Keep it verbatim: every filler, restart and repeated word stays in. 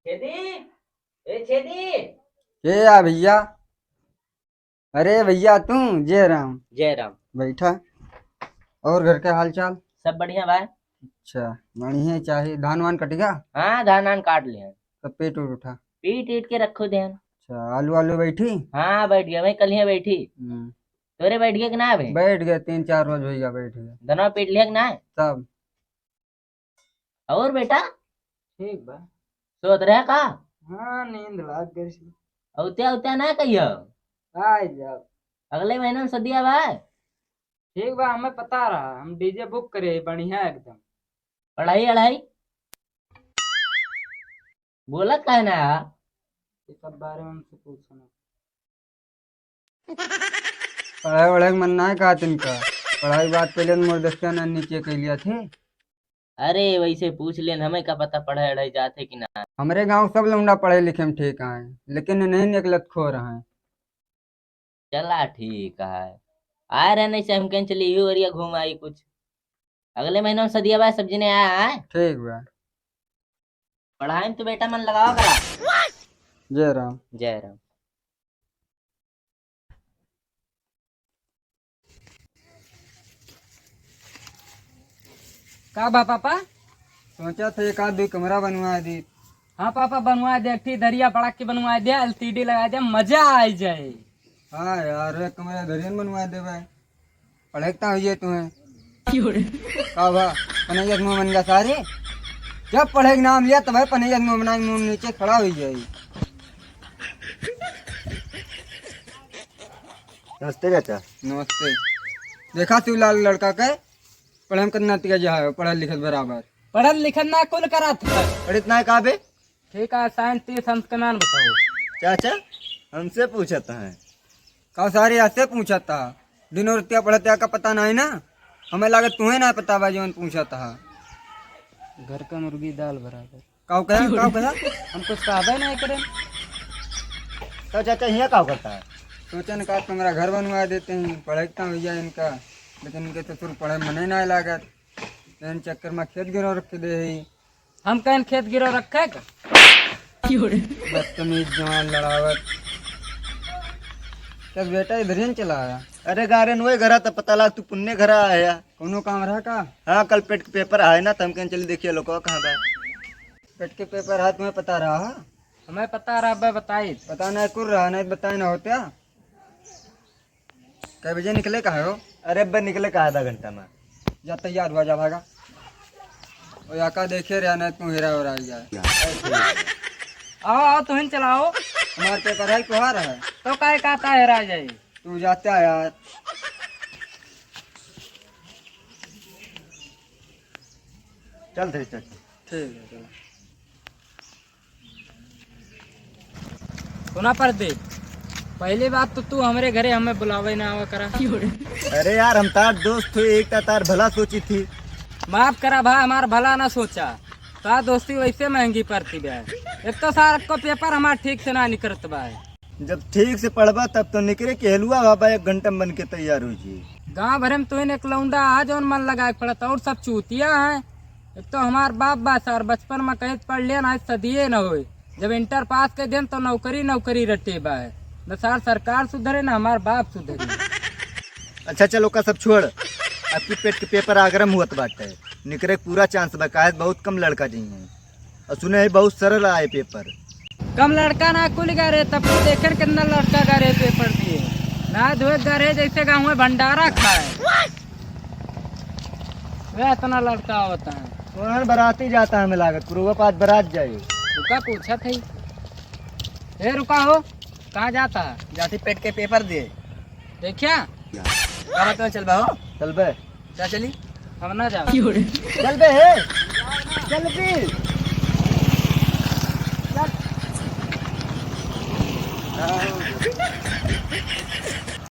छेदी, ए छेदी। के आ भैया? अरे भैया तू, जय राम। जय राम। बैठा। और घर के हाल चाल? सब बढ़िया बा। अच्छा, बढ़िया चाही। धान वान कट गया? हाँ, धान वान काट लिया। तब पीट उठ उठा। पीट ईट के रखो देन। अच्छा, आलू आलू बैठी? हाँ, बैठ गया भाई, कल ही बैठी। हम्म। तोरे बैठ गया कि ना भाई? बैठ गया, तीन चार रोज हो गया बैठ गया। धनवा पीट लिया कि ना? तब। और बेटा? ठीक बा। सोत रहे का? हाँ, नींद लाग गई सी। औत्या औत्या ना कहियो। आ जाओ। अगले महीना में सदिया बा। ठीक बा, हमें पता रहा, हम डीजे बुक करे, बढ़िया एकदम। पढ़ाई अढ़ाई? बोला काहे ना? ये सब बारे में हमसे पूछो ना। पढ़ाई वढ़ाई के मन ना है का तिनका? पढ़ाई बात पहले मोर देखते ना नीचे कह लिया थे। अरे वैसे पूछ लेन, हमें का पता पढ़ाई अढ़ाई जात है कि ना। हमरे गांव सब लौंडा पढ़े लिखे में ठीक आए, लेकिन नहीं निकलत खो रहे हैं। चला ठीक है, आए रहे नहीं से हम कहें चली ही ओरिया घूम आई कुछ। अगले महीना में सदिया बा, सब जने आया है। ठीक बा। पढ़ाई में तो बेटा मन लगावा करा। जय राम। जय राम। का बा पापा? सोचा थे एक आध दो कमरा बनवा दी। हाँ पापा, बनवा दे, एक ठी दरिया पड़ाक के बनवा दे, एलसीडी लगा दे, मजा आ जाए। हाँ यार, एक कमरा दरियन बनवा दे भाई। पढ़े के ता हुई है तुम्हें। का बा? पनैया के मुंह बन गया सारे। जब पढ़े के नाम लिया तब पनैया के मुंह बना के मुंह नीचे खड़ा हुई जाए। नमस्ते चाचा। नमस्ते। देखा शिवलाल लड़का के पढ़े में कितना तेज है, पढ़ल लिखल बराबर। पढ़ल लिखल ना कुल करत है। पढ़ित ना का बे? ठीक है, साइंस तीस अंक के मान बताओ। चाचा, हमसे पूछत है। का सारे ऐसे पूछत है? दिनों रतिया पढ़त है का पता नहीं ना? हमें लागत तुम्हें ना पता बा जौन पूछत है। घर का मुर्गी दाल बराबर। काव कहा, काव कहा? हम कुछ कहबे नहीं करें। तो चाचा हियाँ काव करता है? सोचन का तुम्हारा घर बनवा देते हैं, पढ़े का भैया इनका, लेकिन इनके ससुर पढ़े मने ना लागत। इन चक्कर में खेत गिरो रख दे ही। हम कहन खेत गिरो रखे का? बदतमीज जवान लड़ावत। तब बेटा इधर ही चला आया। अरे गारन वही घरा त पता लाग तू पुन्ने घरा आया। कोनो काम रहा का? हाँ, कल पेट के पेपर आए ना, त हम कहन चली देखिए लोगवा कहाँ बा। पेट के पेपर है तुम्हें पता रहा? हमें पता रहा बे बताई। पता नहीं कुर रहा, नहीं बताए ना होत्या। कै बजे निकले का है हो? अरे अब्बे निकले का आधा घंटा में। जा तैयार हुआ जा भागा। ओ याका देखे रे ना तू हेरा हो रहा है। आओ आओ तुहिन चलाओ। हमारे पेपर है तुहार है। तो काहे कहता हेरा जाए? तू जाता यार। चल थे चल। ठीक है चलो। सुना परदे, पहली बात तो तू हमरे घरे हमें बुलावे ना आवा करा। अरे यार, हम तार दोस्त थे, एक ता तार भला सोची थी। माफ करा भाई, हमार भला ना सोचा। तार दोस्ती वैसे महंगी पड़ती बे। एक तो सार को पेपर हमार ठीक से ना निकलत बा। जब ठीक से पढ़बा तब तो निकले कि हेलुआ बाबा एक घंटा में बन के तैयार हो जी। गाँव भरे में तो इन एक लौंडा आ जौन मन लगाए के पड़त और सब चूतिया है। एक तो हमार बाप बा सार बचपन में कहीं पढ़ लिया ना सदिये न होए। जब इंटर पास कर देन तो नौकरी नौकरी रटे बा है। न सार सरकार सुधरे न हमार बाप सुधरे। अच्छा चल ओका सब छोड़, अब की पेट के पेपर आगरम हुअत बाटे, निकरे के पूरा चांस बा, काहे बहुत कम लड़का जइहें। और सुने है बहुत सरल आए पेपर। कम लड़का ना कुल गा रे, तब तो देखे कितना लड़का गा रे पेपर दिए। ना धोए गा रे जैसे गाँव में भंडारा खाए। वे इतना लड़का होता है। वहाँ बराती जाता है हमें लागत, पूर्वा पास बरात जाए। रुका पूछा थे। ए रुका हो, कहाँ जाता है? जाती पेट के पेपर दिए। देखिया? का बात में चल बा हो? चल बे। क्या चली? हम ना जाओ। चल बे हे। चल बे। चल।